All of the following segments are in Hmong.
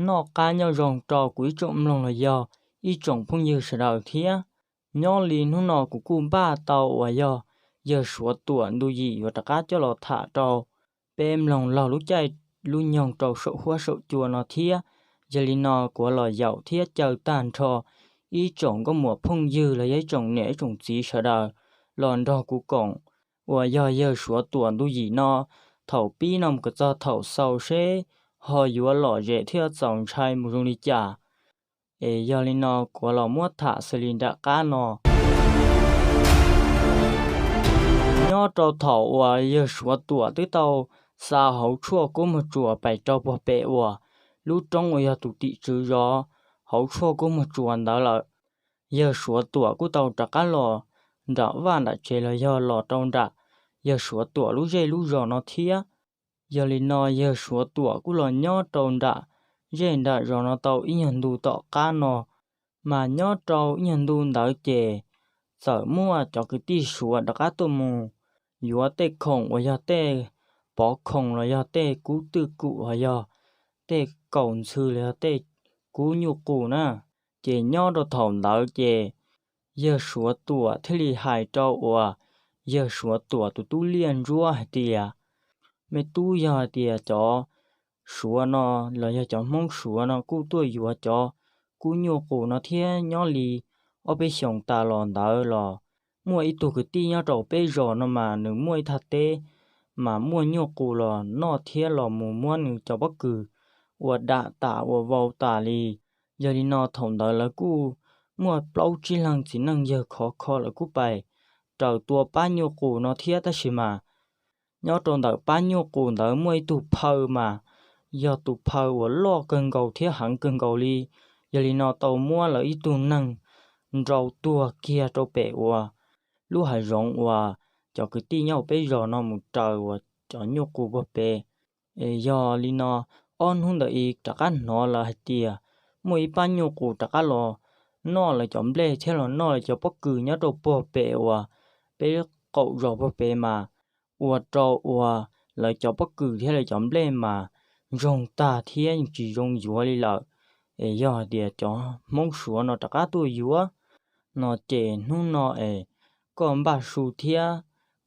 Noj qab nyob zoo rau kuv ib tsoom mloog los yog ib tsoom phooj ywg sawv daws thiab. Nyob li hnub no kuv kuj npaj tau uas yog yawg Suav Tuam ntu yim yuav rov qab coj los tham rau peb mloog laug lub caij lub nyoog rau saum huab saum cua no thiab. Yog li no kuv los yaum thiab caw tag nrho ib tsoom nkauj muam phooj ywg los yog ib tsoom niam ib tsoom txiv sawv daws los nrog kuv koom uas yog yawg Suav Tuam ntu yim no thaum pib no mus kom txog thaum xaus seb ho yuav lom zem thiab txaus ntshai mus zoo li cas. Es yog li no kuv los muab tham xws li nram qab no. Nyob rau thaum uas yawg Suav Tuam twb tau xa hauv tshuaj kub muag tsuas pais rau puag pem uas lub roob uas yog tus tim tswv zov hauv tshuaj kub muag tsuas ntawd lawm, yawg Suav Tuam kuj tau rov qab los nram vaj nram tsev los yog los rau nram yawg Suav Tuam lub zej lub zos no thiab. Yog li no yawg Suav Tuam kuj los nyob rau nram zej nram zos no tau ib nyuag ntu tom qab no. Mas nyob rau ib nyuag ntu ntawd ces txawm muaj cov kwv tij Suav rov qab tuaj mus yuav tej khoom uas yog tej pov khoom los yog tej kub twj kum los yog tej kaus ntxhw los yog tej kub nyuj qus na. Ces nyob rau thaum ntawd ces yawg Suav Tuam thiaj li hais rau uas yawg Suav Tuam tus tub Liaj Ntsuab hais tias, Me tub, yog hais tias cov Suav no los yog cov Hmoob Suav no kuj tuaj yuav cov kub nyuj qus no thiab. Nyob li ob peb xyoos tas los ntawd los muaj ib tug kwv tij nyob rau peb zos no mas nws muaj ib thaj teb, mas muaj nyuj qus los noj thiab los mus muab nws cov pob kws ua dam tas ua vau tas li. Yog li no thaum ntawd lawv kuj muaj plaub tsib leeg txiv neej yawg khov kho lawv kuj pais raws tua pab nyuj qus no thiab. Tab sis mas nyob rau ntawm pab nyuj qus ntawd muaj ib tug phaw mas yog tus phaw uas loj kawg nkaus thiab heev kawg nkaus li. Yog li no tau muab lawv ib tug neeg nrau tuag kiag rau pem uas lub hav zoov uas cov kwv tij nyob peb zos no mus raws uas cov nyuj qus puag pem. Es yog li no ob hnub ntawd i rov qab hnov lawv hais tias muaj ib pab nyuj qus rov qab los noj lawv cov nplej thiab los noj lawv cov pob kws nyob rau puag pem uas peb qaum zos puag pem mas ua rau uas lawv cov pob kws thiab lawv cov nplej mas ntsoog tag thiab tsis zoo yuav li lawm. Es yog hais tias cov Hmoob Suav no rov qab tuaj yuav no ces hnub no es koj npaj su thiab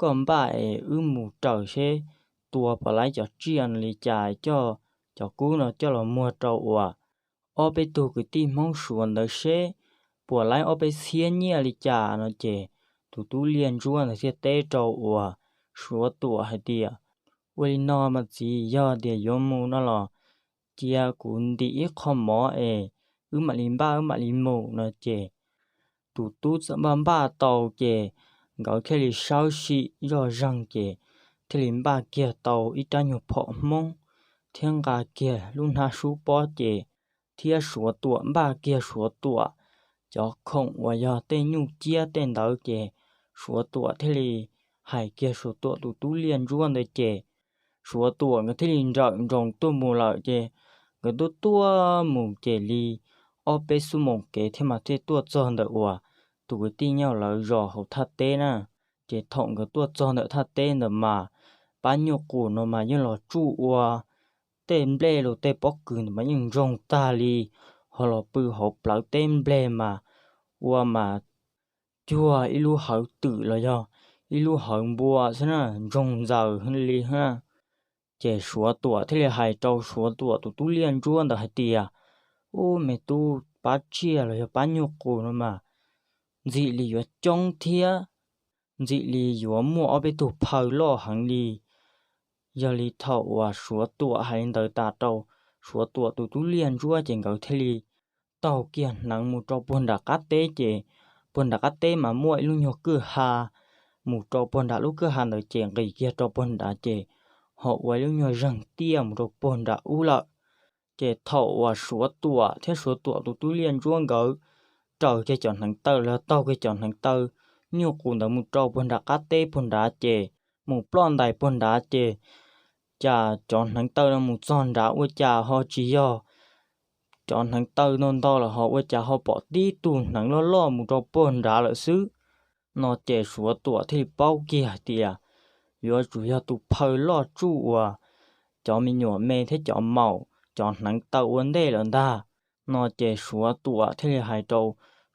koj npaj es wb mus raws seb tua puas laib cov tsiaj no li cas coj cov kub no coj los muag rau uas ob peb tug kwv tij Hmoob Suav ntawd seb puas laib ob peb txhiab nyiaj li cas no ces tus tub Liaj Ntsuab ntawd thiaj teb rau uas Suav Tuam hais tias, Ua li no mas txiv, yog tias yuav mus no los cia kuv ntim ib qho mov es wb mam li npaj wb mam li mus no ces tus tub txawm npaj npaj tau ces nkawd thiaj li sawv sim zoj zeeg ces thiaj li npaj kiag tau ib rab nyuag phom Hmoob thiab nqa kiag lub hnab sub pob ces thiab Suav Tuam npaj kiag Suav Tuam cov khoom uas yog tej nyuj ciab tej ntawd ces Suav Tuam thiaj li hais kiag Suav Tuam tus tub Liaj Ntsuab ntawd ces Suav Tuam nkawd thiaj li nrawm nroos tuaj mus lawm ces nkawd tuaj tuaj mus ces li ob peb xuab moos kev thiaj mas thiaj tuaj txog ntawm uas tus kwv tij nyob lawv zos hauv thaj teb na. Ces thaum nkawd tuaj txog ntawm thaj teb ntawd mas pab nyuj qus no mas yeej los tsuj ua tej nplej los tej pob kws ntawd mas yeej ntsoog tag li, ho los pw hauv plawv teb nplej mas ua mas cuag ib lub hawv twm los yog ib lub hawv npua xwb na, ntsoog ntxaws li na. Ces Suav Tuam thiaj li hais rau Suav Tuam tus tub Liaj Ntsuab ntawd hais tias, Ub, me tub, pab tsiaj los yog pab nyuj qus no mas ntxim li yuav coob thiab ntxim li yuav muaj ob peb tug phaw loj heev li. Yog li thaum uas Suav Tuam hais li ntawd tas rau Suav Tuam tus tub Liaj Ntsuab ces nkawd thiaj li taug kiag hneev mus rau puag nram qab teb ces puag nram qab teb mas muaj ib lub nyuag kwj ha, mus rau puag nram lub kwj ha ntawd ces nqis kiag rau puag nrad ces ho ua ib lub nyuag zeeg tiaj mus rau puag nram ub lawm. Ces thaum uas Suav Tuam thiab Suav Tuam tus tub Liaj Ntsuab nkawd raws kiag cov hneev taw los taug kiag cov hneev taw nyuj qus ntawd mus rau puag nram qab teb puag nrad ces mus ploj ntais puag nrad ces cas cov hneev taw no mus txog nrad ua cas ho tsis yog cov hneev taw ntau ntau lawm, ho ua cas ho pom tib tug hneev loj loj mus rau puag nrad lawm xwb. No ces Suav Tuam thiaj li paub kiag hais tias yuav tsum yog tus phaw loj tsuj uas cov me nyuam me thiab cov maum cov hneev taw ua ntej lawm ntag. No ces Suav Tuam thiaj li hais rau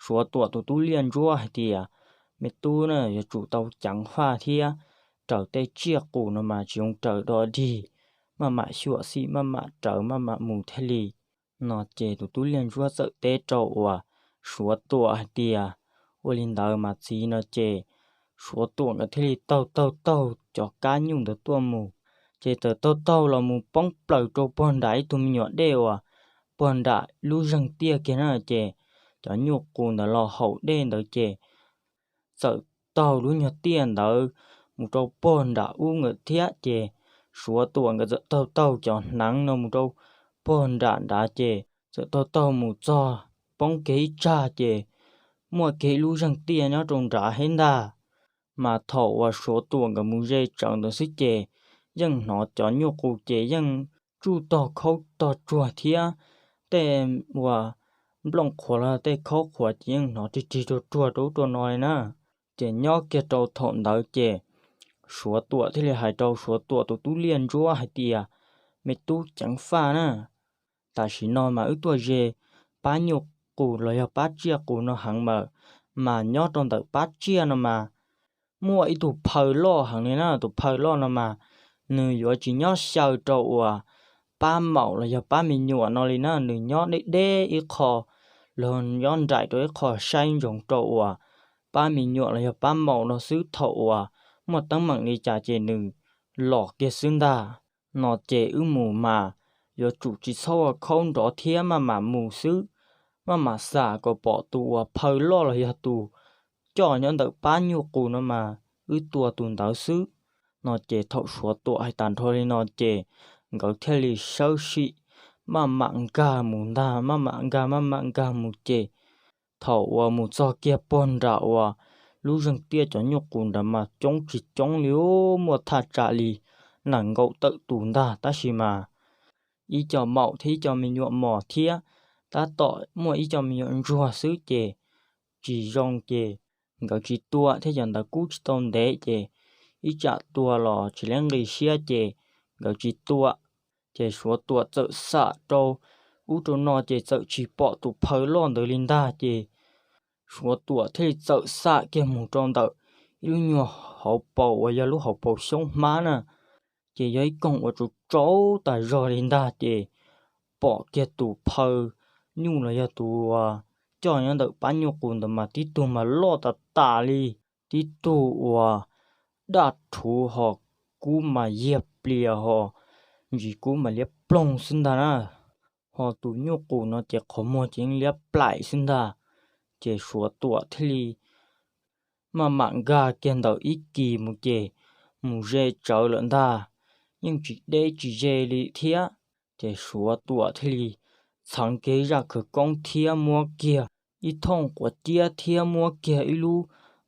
Suav Tuam tus tub liaj ntsuab hais tias, Me tub na, yuav tsum tau ceev faj thiab raws tej tsiaj qus no mas tsis zoo raws dog dig, maj mam xyuam xim maj mam raws maj mam mus thiaj li. No ces tus tub liaj ntsuab txawm teb rau uas Suav Tuam hais tias, Ua li ntawd mas txiv. No ces Suav Tuam nkawd thiaj li taug taug taug cov kab nyuj ntawd tuaj mus, ces txawm taug taug los mus poob plaws rau pog nram ib tug me nyuam dej uas pog nram lub zeeg tiaj kiag na. Ces cov nyuj qus ntawd los haus dej ntawd ces txawm taug lub nyuag tiaj ntawd mus rau pog nram ub nkawd thiab. Ces Suav Tuam nkawd txawm taug taug cov hneev no mus rau pog nram nrad, ces txawm taug taug mus txog poob kiag ib tsag, ces muaj kiag ib lub zeeg tiaj nyob rau nrad hib ntag. Mas thaum uas Suav Tuam nkawd mus ze tsawv ntawd xwb ces yeej hnov cov nyuj qus ces yeej tsuj tog khaub tog tsuag thiab tej uas nplooj qhuav los tej khaub qhuav ces yeej hnov rig rig ruag ruag rau ub rau no li na. Ces nyob kiag rau thaum ntawd ces Suav Tuam thiaj li hais rau Suav Tuam tus tub liaj ntsuab hais tias, Me tub ceev faj na, tam sim no mas wb tuaj ze pab nyuj qus los yog pab tsiaj qus no heev mas, mas nyob rau ntawm pab tsiaj no mas muaj ib tug phaw loj heev li na. Tus phaw loj no mas nws yuav tsis nyob xyaw rau uas pab maum los yog pab me nyuam no li na, nws nyob deb deb ib qho los nyob nraim rau ib qho saib ntsoov rau uas pab me nyuam los yog pab maum no xwb. Thaum uas muaj teeb meem li cas ces nws los kiag xwb ntag. No ces wb mus mas yuav tsum tsis txhob ua khaub nrov thiab maj mam mus xwb, maj mam xam kom pom tus uas phaw loj los yog tus coj nyob ntawm pab nyuj qus no mas wb tua tus ntawd xwb. No ces thaum Suav Tuam hais tas nrho li no ces nkawd thiaj li sawb sim maj mam nkag mus ntag, maj mam nkag maj mam nkag mus ces thaum uas mus txog kiag pog nram uas lub zeeg tiaj cov nyuj qus ntawd mas coob tsis coob li, muaj thaj tsam li nees nkaum tawm tus ntag, tab sis mas ib co maum thiab ib co me nyuam mos thiab tab tom muaj ib co me nyuam ntsuag xwb ces tsis zoo ces nkawd tsis tua thiab cov ntawd kub tsis tau ntev ces ib tsam tua los tsis leej nqis siab ces nkawd tsis tua. Ces Suav Tuam txawm xam rau ub rau no ces txawm tsis pom tus phaw loj ntawd li ntag ces Suav Tuam thiaj li txawm xam kiag mus rau ntawm ib lub nyuag hauv paus uas yog lub hauv paus xyoob hmab na, ces yog ib koog uas tsaus tsaus tas zog li ntag ces pom kiag tus phaw nyuj los yog tus uas coj nyob ntawm pab nyuj qus ntawd mas tib tug mas loj tas tas li, tib tug uas daj rhuv ho kub mas yiag plias ho ntsis kub mas liab ploog xwb ntag na. Ho tus nyuj qus no ces qhov muag ces yeej liab plaim xwb ntag. Ces Suav Tuam thiaj li maj mam nkag kiag ntawm ib kis mus ces mus ze tsawv lawm ntag, yeej tsis deb tsis ze li thiab. Ces Suav Tuam thiaj li txheev kiag zaj khawv koob thiab muab kiag ib thooj quav ciab thiab muab kiag ib lub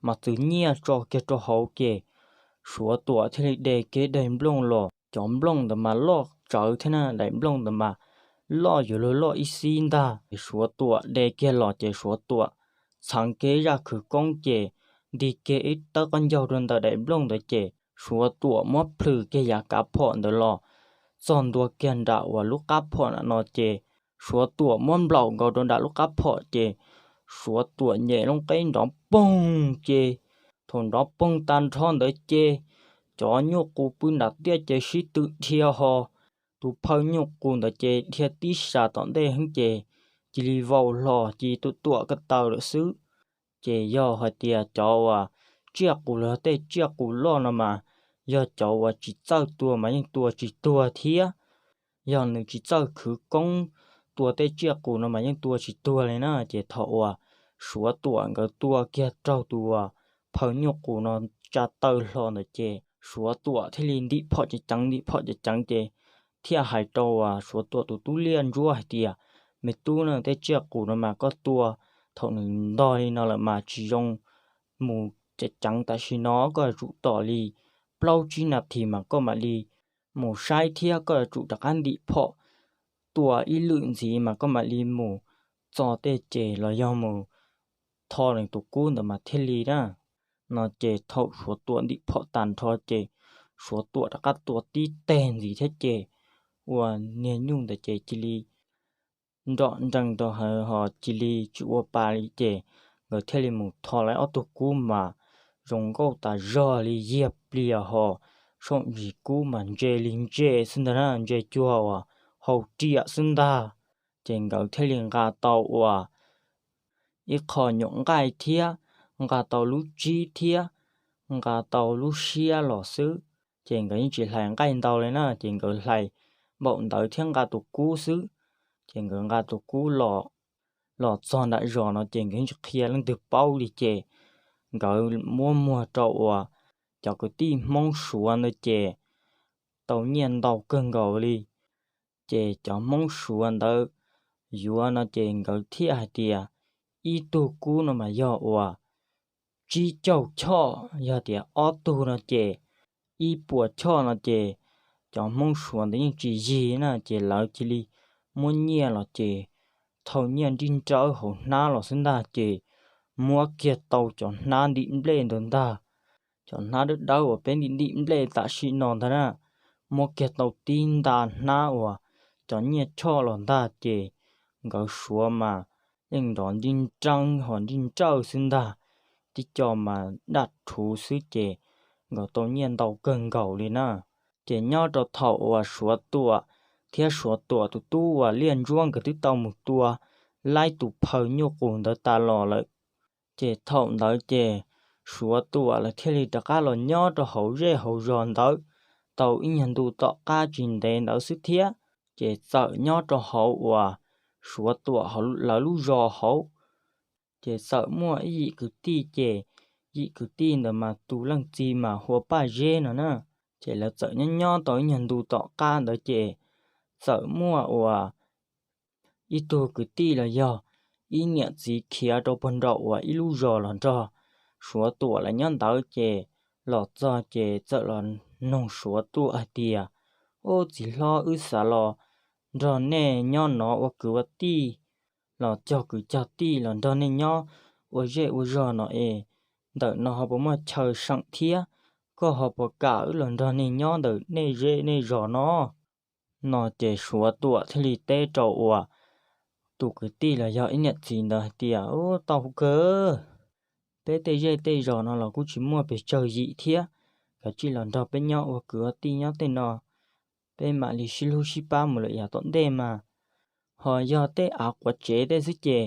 mas txwv nyiaj tso kiag rau hauv ces Suav Tuam thiaj li de kiag daim nplooj los. Cov nplooj ntawd mas loj tsawv thiab na, daim nplooj ntawd mas loj yuav luag loj ib xib ntag. Suav Tuam de kiag los ces Suav Tuam txheev kiag zaj khawv koob ces nti kiag ib tawb qaub ncaug rau ntawm daim nplooj ntawd ces Suav Tuam muab plhws kiag yav kav phom ntawd los txog ntua kiag nram uas lub qab phom na no ces Suav Tuam muab nplaum nkaus rau nram lub qab phom ces Suav Tuam nyem loo qeb nrov poog ces thaum nrov poog tag nrho ntawd ces cov nyuj qus pw nram tiaj ces sib tw dhia ho tus phaw nyuj qus ntawd ces dhia tib sas tom ntej heev ces cia li vau hlo cia li tuam tuam ko taw lawm xwb. Ces yog hais tias cov uas tsiaj qus los tej tsiaj qus loj no mas yog cov uas tsis txawj tua mas yeej tua tsis tuag thiab. Yog nws tsis txawj khwv koob tua tej tsiaj qus no mas yeej tua tsis tuag li na. Ces thaum uas Suav Tuam nkawd tua kiag raug tus uas phaw nyuj qus no tsa taw hlo ntawd ces Suav Tuam thiaj li ntim phom ceev ceev ntim phom ceev ceev ces thiaj hais rau uas Suav Tuam tus tub liaj ntsuab hais tias, Me tub na, tej tsiaj qus no mas koj tua thaum nws ntog li no lawm mas tsis zoo mus ceev ceev tam sim no, koj yuav tsum tos li plaub tsib nas this mas koj mam li mus saib thiab koj yuav tsum rov qab ntim phom tua ib lwm ntxiv mas koj mam li mus txo tej ces los yog mus tho nws tus kub ntawd mas thiaj li na. No ces thaum Suav Tuam ntim phom tag nrho ces Suav Tuam rov qab tua tib teg ntxiv thiab ces ua niag nyuj ntawd ces cia li nrom nrees rau hauv ho cia li tsis ua pa li ces nkawd thiaj li mus tho lawv ob tug kub mas zoo nkauj tas zog li yiag plias ho saum ntsis kub mas ntse li ntse xwb ntag na, ntse cuag uas hau riam xwb ntag. Ces nkawd thiaj li nqa tau uas ib qho nyuam nqaij thiab nqa tau lub tsib thiab nqa tau lub siab los xwb. Ces nkawd yeej tsis hlais nqaij ntau li na, ces nkawd hlais npaum ntawd thiab nqa tus kub xwb. Ces nkawd nqa tus kub los, los txog nram zos no ces nkawd yeej tsis qhia leej twg paub li ces nkawd muab muag rau uas cov kwv tij Hmoob Suav ntawd ces tau nyiaj ntau kawg nkaus li. Ces cov Hmoob Suav ntawd yuav no ces nkawd thiaj hais tias ib tug kub no mas yog uas tsib caug choj, yog tias ob tug no ces ib puas choj no ces cov Hmoob Suav ntawd yeej tsis yig na, ces lawv cia li muab nyiaj los ces thau nyiaj nrij nrawb hauv hnab los xwb ntag ces muab kiag tau cov hnab ntim nplej ntawd ntag. Cov hnab dawb dawb uas peb ntim ntim nplej tam sim no ntag na, muab kiag tau tib nta hnab uas cov nyiaj choj los ntag ces nkawd Suav mas yeej nrov nrij nreeb ho nrij nrawj xwb ntag, tib co mas daj rhuv xwb ces nkawd tau nyiaj ntau kawg nkaus li na. Ces nyob rau thaum uas Suav Tuam thiab Suav Tuam tus tub uas Liaj Ntsuab nkawd twb tau mus tua laib tus phaw nyuj qus ntawd tas los lawm. Ces thaum ntawd ces Suav Tuam lawv thiaj li rov qab los nyob rau hauv zej hauv zos ntawd tau ib nyuag ntu tom qab tsis ntev ntawd xwb thiab. Ces txawm nyob rau hauv uas Suav Tuam lawv lub zos hauv ces txawm muaj ib yim kwv tij ces yim kwv tij ntawd mas tus leej txiv mas hu ua Paj Zeb no na. Ces lawv txawm nyob nyob tau ib nyuag ntu tom qab ntawd ces txawm muaj uas ib tug kwv tij los yog ib niam txiv khiav rau puag nraum uas ib lub zos los nrog Suav Tuam lawv nyob ntawd ces los txog ces txawm los nug Suav Tuam hais tias, Ub, txiv hlob, wb xav los nrog nej nyob no ua kwv ua tij, los cog kwv cog tij los nrog nej nyob ua zej ua zos no es ntawm no ho puas muaj chaw seem thiab? Koj ho puas kam wb los nrog nej nyob ntawm nej zej nej zos no? No ces Suav Tuam thiaj li teb rau uas tus kwv tij los yog ib niam txiv ntawd hais tias, Ub, tau kawg, peb tej zej tej zos no los kuj tsis muaj pes tsawg yim thiab, kav tsij los nrog peb nyob ua kwv ua tij nyob tej no, peb mam li sib hlub sib pab mus lawm yav tom ntej mas. Ho yog tej av quav tsev tej xwb ces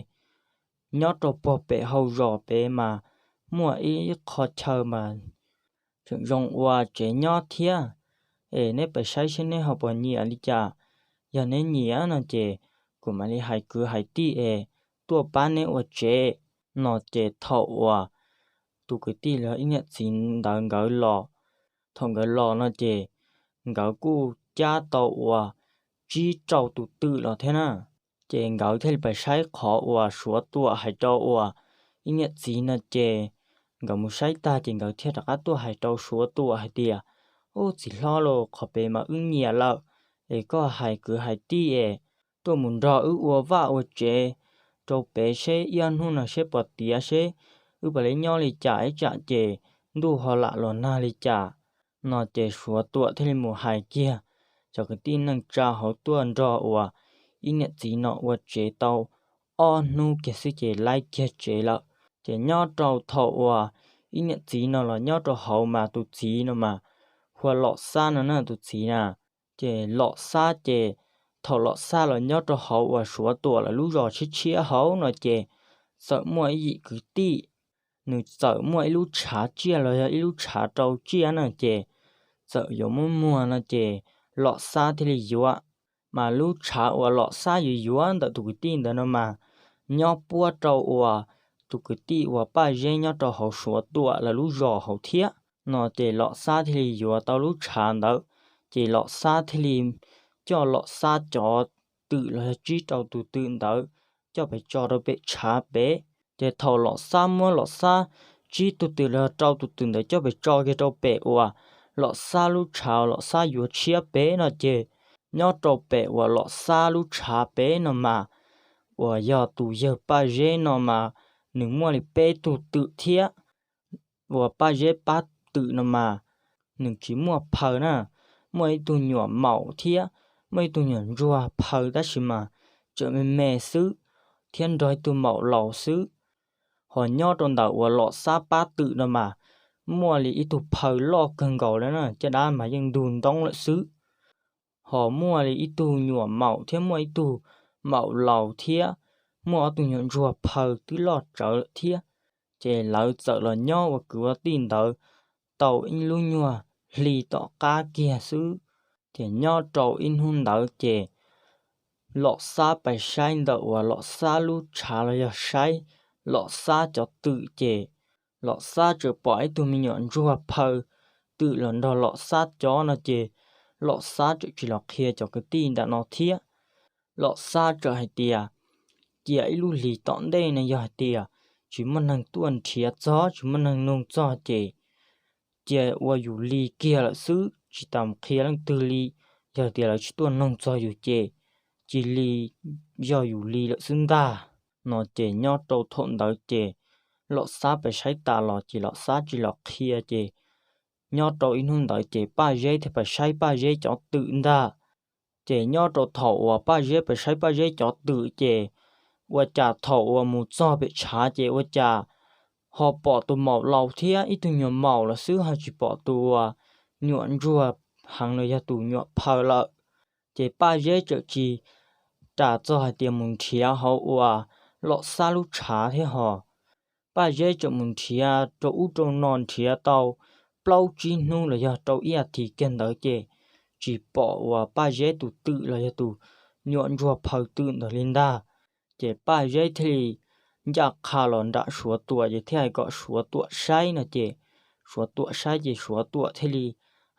nyob rau puag pem hau zos pem mas muaj ib qho chaw mas tseem zoo ua tsev nyob thiab. Es neb pab saib seb neb ho puas nyiam li cas. Yog neb nyiam no ces kuv mam li hais kwv hais tij es tuaj pab neb ua tsev. No ces thaum uas tus kwv tij los ib niam txiv ntawd nkawd los, thaum nkawd los no ces nkawd kuj cab tau uas tsib rau tus twm los thiab na. Ces nkawd thiaj li pab saib qhov uas Suav Tuam hais rau uas ib niam txiv no ces nkawd mus saib tag ces nkawd thiaj rov qab tuaj hais rau Suav Tuam hais tias, Ub, txiv hlob lauj, qhov pem mas wb nyiam lawm, es koj hais kwv hais tij es tuaj mus nrog wb ua vaj ua tsev rau pem seb ib ob hnub no seb puas tiav seb wb puas li nyob li cas ib tsam ces ntuj ho lam los nag li cas. No ces Suav Tuam thiaj li mus hais kiag cov kwv tij neej tsa hauv tuaj nrog uas ib niam txiv no ua tsev tau ob hnub kiag xwb ces laib kiag tsev lawm. Ces nyob rau thaum uas ib niam txiv no los nyob rau hauv mas tus txiv no mas hu ua Lom Xab no na tus txiv na. Ces Lom Xab ces thaum Lom Xab los nyob rau hauv uas Suav Tuam lawv lub zos tshiab tshiab hauv no ces txawm muaj ib yim kwv tij, nws txawm muaj ib lub tshav tsiaj los yog ib lub tshav rau tsiaj na ces txawm yuav muab muag no ces Lom Xab thiaj li yuav. Mas lub tshav uas Lom Xab yuav yuav ntawm tus kwv tij ntawd no mas nyob puab rau uas tus kwv tij uas Paj Zeb nyob rau hauv Suav Tuam lawv lub zos hauv thiab. No ces Lom Xab thiaj li yuav tau lub tshav ntawd, ces Lom Xab thiaj li coj Lom Xab cov twm los yog tsib rau tus twm ntawd coj pes tso rau pem tshav pem. Ces thaum Lom Xab muab Lom Xab tsib tug twm los yog rau tus twm ntawd coj pes tso kiag rau pem uas Lom Xab lub tshav Lom Xab yuav tshiab pem no ces nyob rau pem uas Lom Xab lub tshav pem no mas uas yog tus yawg Paj Zeb no mas nws muaj li peb tug twm thiab. Uas Paj Zeb pab twm no mas nws tsis muaj phaw na, muaj ib tug nyuam maum thiab muaj ib tug nyuam ntsuag phaw tab sis mas tseem me me xwb, thiab nrog ib tug maum laus xwb. Ho nyob rau ntawm uas Lom Xab pab twm no mas muaj li ib tug phaw loj kawg nkaus lawm na, caj dab mas yeej ntug ntoob lawm xwb. Ho muaj li ib tug nyuam maum thiab muaj ib tug maum laus thiab muaj ob tug nyuam ntsuag phaw twb loj tsawv lawm thiab. Ces lawv txawm los nyob ua kwv ua tij ntawd tau ib lub nyuag hli tom qab kiag xwb. Ces nyob rau ib hnub ntawd ces Lom Xab pais saib ntawm uas Lom Xab lub tshav los yog saib Lom Xab cov twm ces Lom Xab txawm pom ib tug me nyuam ntsuag phaw twm los nrog Lom Xab cov no ces Lom Xab txawm tsis los qhia cov kwv tij ntawm no thiab. Lom Xab txawm hais tias, cia ib lub hlis tom ntej no yog hais tias tsis muaj neeg tuaj nrhiav txog, tsis muaj neeg nug txog ces cia ua yus li kiag lawm xwb, tsis tau qhia leej twg li. Yog tias lawv tsis tuaj nug txog yus ces cia li yog yus li lawm xwb ntag. No ces nyob rau thaum ntawd ces Lom Xab pais saib tas los ces Lom Xab tsis los qhia ces nyob rau ib hnub ntawd ces Paj Zeb thiaj pais saib Paj Zeb cov twm ntag. Ces nyob rau thaum uas Paj Zeb pais saib Paj Zeb cov twm ces ua cas thaum uas mus txog pem tshav ces ua cas ho pom tus maum laus thiab ib tug nyuam maum los xwb, ho tsis pom tus uas nyuam ntsuag heev los yog tus nyuam phaw lawm. Ces Paj Zeb txawm tsis ras txog hais tias mus nrhiav hauv uas Lom Xab lub tshav thiab ho Paj Zeb txawm mus nrhiav rau ub rau no nrhiav tau plaub tsib hnub los yog rau ib as thiv kiag ntawd ces tsis pom uas Paj Zeb tus twm los yog tus nyuam ntsuag phaw twm ntawd li ntag. Ces Paj Zeb thiaj li ncaj qha los nram Suav Tuam ces thiaj hais kom Suav Tuam saib no ces Suav Tuam saib ces Suav Tuam thiaj li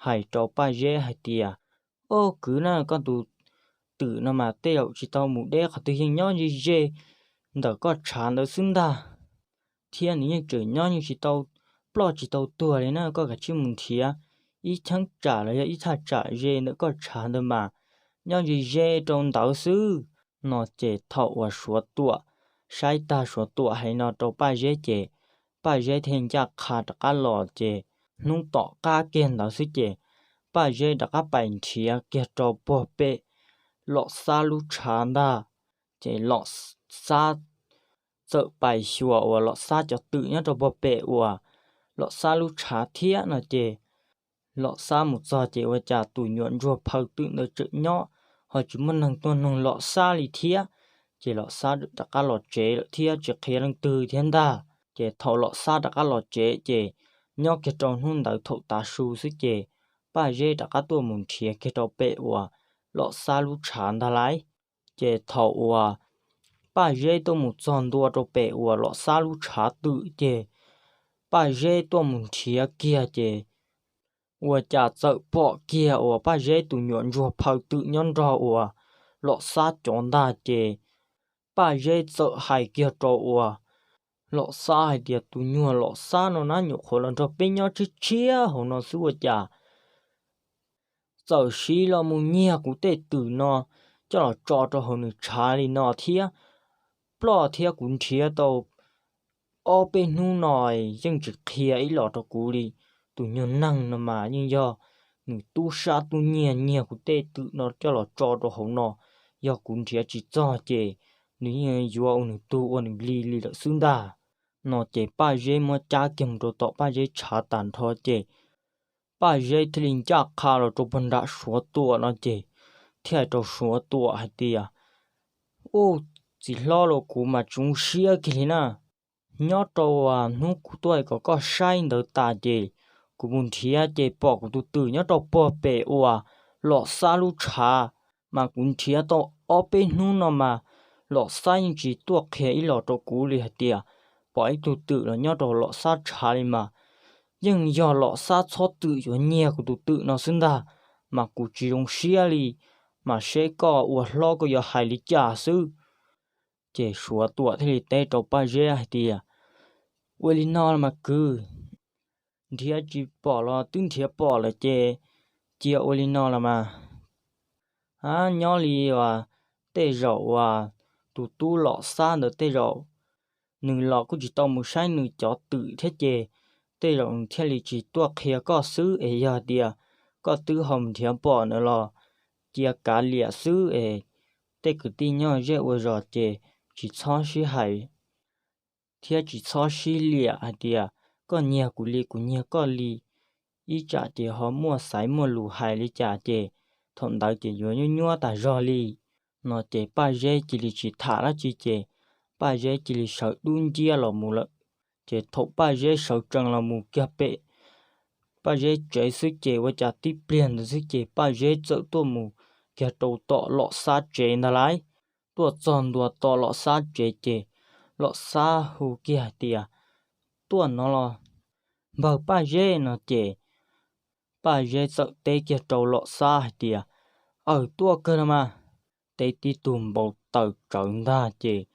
hais rau Paj Zeb hais tias, Ob kwv na, koj tus twm no mas tej zaum tsis tau mus deb qhov twg, yeej nyob ze ze ntawm koj tshav ntawd xwb ntag, thiab nws yeej tseem nyob yeej tsis tau ploj tsis tau tuag li na. Koj kav tsij mus nrhiav ib cheeb tsam los yog ib thaj tsam ze ntawm koj tshav ntawd mas nyob ze ze rau ntawd xwb. No ces thaum uas Suav Tuam saib tag Suav Tuam hais no rau Paj Zeb ces Paj Zeb thiaj ncaj qha rov qab los ces hnub tom qab kiag ntawd xwb ces Paj Zeb rov qab pais nrhiav kiag rau puag pem Lom Xab lub tshav ntag. Ces Lom Xab txawm pais xyuas uas Lom Xab cov twm nyob rau puag pem uas Lom Xab lub tshav thiab no ces Lom Xab mus txog ces ua cas tus nyuam ntsuag phaw twm ntawd tseem nyob, ho tsis muaj neeg tuaj nug Lom Xab li thiab. Ces Lom Xab rov qab los tsev lawm thiab tsis qhia leej twg thiab ntag. Ces thaum Lom Xab rov qab los tsev ces nyob kiag rau hnub ntawd thaum tav su xwb ces Paj Zeb rov qab tuaj mus nrhiav kiag rau pem uas Lom Xab lub tshav ntag lauj. Ces thaum uas Paj Zeb tuaj mus txog ntua rau pem uas Lom Xab lub tshav twm ces Paj Zeb tuaj mus nrhiav kiag ces ua cas txawm pom kiag uas Paj Zeb tus nyuam ntsuag phaw twm nyob nrog uas Lom Xab cov ntag ces Paj Zeb txawm hais kiag rau uas Lom Xab hais tias, Tus nyuag Lom Xab no na nyuam qhuav los nrog peb nyob tshiab tshiab hauv no xwb ua cas txawm siv los mus nyiag kuv tej twm no coj los tso rau hauv nws tshav li no thiab. Ploj thiab kuv nrhiav tau ob peb hnub no yeej tsis qhia ib los rau kuv li. Tus nyuag neeg no mas yeej yog nws tub sab tub nyiag nyiag kuv tej twm no coj los tso rau hauv no. Yog kuv nrhiav tsis txog ces nws yeej yuav ua nws tug ua nws li li lawm xwb ntag. No ces Paj Zeb muab cab kiag mus rau tom Paj Zeb tshav tag nrho ces Paj Zeb thiaj li ncaj qha los rau puag nram Suav Tuam no ces thiaj hais rau Suav Tuam hais tias, Ub, txiv hlob los, kuv mas tsis zoo siab kiag li na. Nyob rau hnub kuv tuaj kom koj saib ntawd tas ces kuv mus nrhiav ces pom kuv tus twm nyob rau puag pem uas Lom Xab lub tshav, mas kuv nrhiav tau ob peb hnub no mas Lom Xab yeej tsis tuaj qhia ib los rau kuv li hais tias pom ib tug twm los nyob rau Lom Xab tshav li mas yeej yog Lom Xab txhob twm yuav nyiag kuv tus twm no xwb ntag, mas kuv tsis zoo siab li, mas seb koj ua hlob koj yuav hais li cas xwb. Ces Suav Tuam thiaj li teb rau Paj Zeb hais tias, Ua li no los mas kwv, nrhiav tsis pom los twb nrhiav pom lawm ces cia ua li no los mas, a, nyob li uas tej zaum uas tus tub Lom Xab ntawd tej zaum nws los kuj tsis tau mus saib nws cov twm thiab ces tej zaum nws thiaj li tsis tuaj qhia koj xwb, es yog tias koj twb ho mus nrhiav pom ntawd los cia kav liam xwb es tej kwv tij nyob ze ua zos ces tsis txhob sib hais thiab tsis txhob sib liam hais tias koj nyiag kuv li kuv nyiag koj li, ib tsam ces ho muaj xaiv muaj lus hais li cas ces thaum ntawd ces yuav nyuab nyuab tas zog li. No ces Paj Zeb cia li tsis tham dab tsi ces Paj Zeb cia li sawv dub nciab los mus lawm. Ces thaum Paj Zeb sawv tsees los mus kiag pem Paj Zeb tsev xwb ces ua cas tib pliag ntawd xwb ces Paj Zeb txawm tuaj mus kiag rau tom Lom Xab tsev ntag lauj. Tuaj txog ntua tom Lom Xab tsev ces Lom Xab hu kiag hais tias, Tuaj no los npawg Paj Zeb. No ces Paj Zeb txawm teb kiag rau Lom Xab hais tias, Aws, tuaj kawg no mas. Teb tib tug npau taws tsawv ntag ces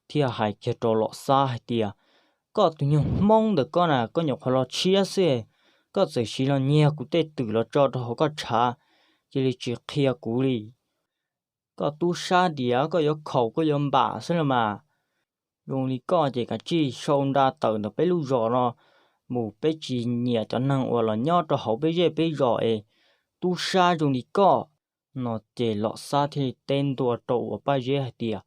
thiaj hais kiag rau Lom Xab hais tias, Koj tus nyuag Hmoob ntawm koj na, koj nyuam qhuav los tshiab xwb, koj txawm siv los nyiag kuv tej twm los tso rau hauv koj tshav, cia li tsis qhia kuv li. Koj tub sab diav, koj yuav khaum koj yuav npam xwb los mas. Zoo li koj ces kav tsij sau nra tawm ntawm peb lub zos no mus, peb tsis nyiam cov neeg uas los nyob rau hauv peb zej peb zos es tub sab zoo li koj. No ces Lom Xab thiaj li teb ntua rau uas Paj Zeb hais tias,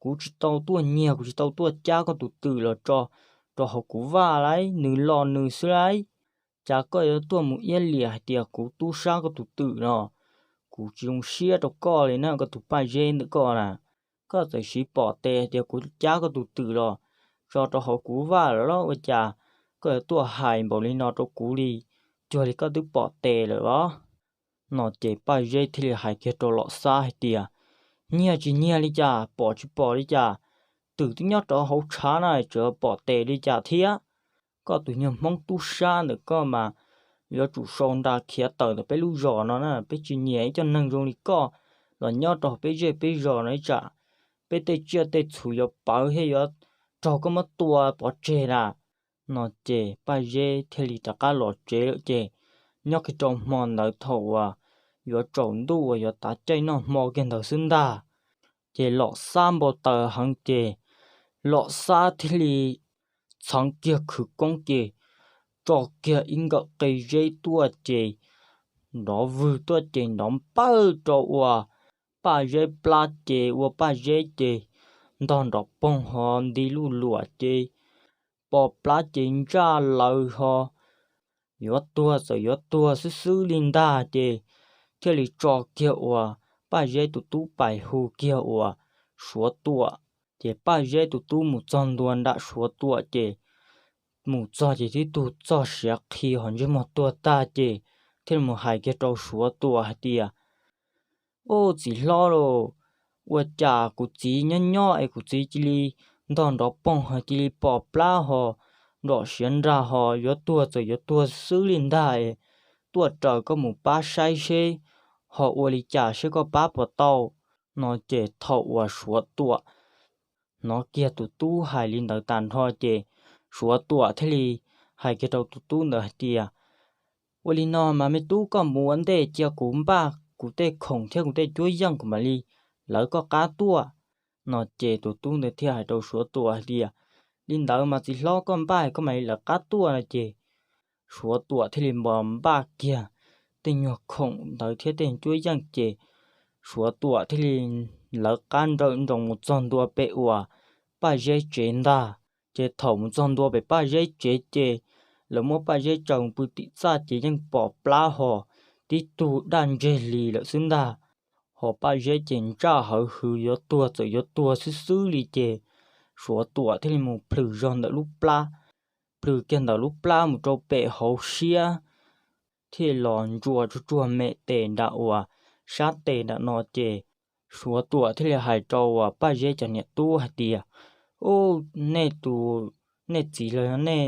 Kuv tsis tau tuaj nyiag, kuv tsis tau tuaj cab koj tus twm los tso rau hauv kuv vaj lauj, nws los nws xwb lauj. Cas koj yuav tuaj mus iab liam hais tias kuv tub sab koj tus twm no? Kuv tsis zoo siab rau koj li na, koj tus Paj Zeb ntawm koj na. Koj txawm siv pom tes hais tias kuv cab koj tus twm los tso rau hauv kuv vaj lawm los ua cas koj yuav tuaj hais npaum li no rau kuv li? Cuag li koj twb pom tes lawm los? No ces Paj Zeb thiaj li hais kiag rau Lom Xab hais tias, Nyiag tsis nyiag li cas, pom tsis pom li cas, twm twb nyob rau hauv tshav na, tseem pom tes li cas thiab? Koj tus nyuag Hmoob tub sab ntawm koj mas yuav tsum sau nra khiav tawm ntawm peb lub zos no na, peb tsis nyiam ib co neeg zoo li koj los nyob rau peb zej peb zos no, ib tsam peb tej tsiaj tej txhu yuav pawv thiab yuav raug koj muab tua pov tseg na. No ces Paj Zeb thiaj li rov qab los tsev lawm ces nyob kiag rau hmo ntawd thaum uas yuav tsaus ntuj uas yuav tav caij noj hmo kiag ntawd xwb ntag, ces Lom Xab npau taws heev ces Lom Xab thiaj li txheev kiag khwv koob ces tso kiag ib nkawm qe zeb tuaj ces nrov vwg tuaj ces nrov npawj rau uas Paj Zeb plab ces ua Paj Zeb ces ntog nrov poog ho nti luj luam ces pos plab ces ntsaj lawv ho yuav tuag txawm yuav tuag xwb xwb li ntag ces thiaj li tso kiag uas Paj Zeb tus tub pais hu kiag uas Suav Tuam. Ces Paj Zeb tus tub mus txog ntua nram Suav Tuam ces mus txog ces tib tug txog siav qhi ho ntsej muag tuag tag ces thiaj li mus hais kiag rau Suav Tuam hais tias, Ub, txiv hlob lauj, ua cas kuv txiv nyob nyob es kuv txiv cia li ntog nrov poog ho cia li pos plab ho nrom siav nrag ho yuav tuag txawm yuav tuag xwb li ntag es tuaj raws koj mus pab saib seb ho ua li cas seb koj pab puas tau. No ces thaum uas Suav Tuam hnov kiag tus tub hais li ntawd tas nrho ces Suav Tuam thiaj li hais kiag rau tus tub ntawd hais tias, Ua li no mas me tub, koj mus ua ntej cia kuv npaj kuv tej khoom thiab kuv tej cuab yeej kuv mam li lawv koj qab tuaj. No ces tus tub ntawd thiaj hais rau Suav Tuam hais tias, Li ntawd mas txiv hlob, koj npaj koj mam li lawv qab tuaj. No ces Suav Tuam thiaj li npaj kiag tej nyuag khoom ntawd thiab tej cuab yeej ces Suav Tuam thiaj li lawv qab nrawm nroos mus txog ntua pem uas Paj Zeb tsev ntag. Ces thaum mus txog ntua pem Paj Zeb tsev ces lawv muab Paj Zeb tsaws pw tim txaj ces yeej pom plab ho tib tug daj ntseg li lawm xwb ntag. Ho Paj Zeb ces ntsaj hawv hwv yuav tuag txawm yuav tuag xwb xwb li ces Suav Tuam thiaj li mus plhws zog ntawm lub plab, plhws kiag ntawm lub plab mus rau pem hauv siab thiaj los ntsuas tsuag tsuag me tes nram uas sab tes nram no ces Suav Tuam thiaj li hais rau uas Paj Zeb cov niam tub hais tias, Ub, nej tus, nej txiv los yog nej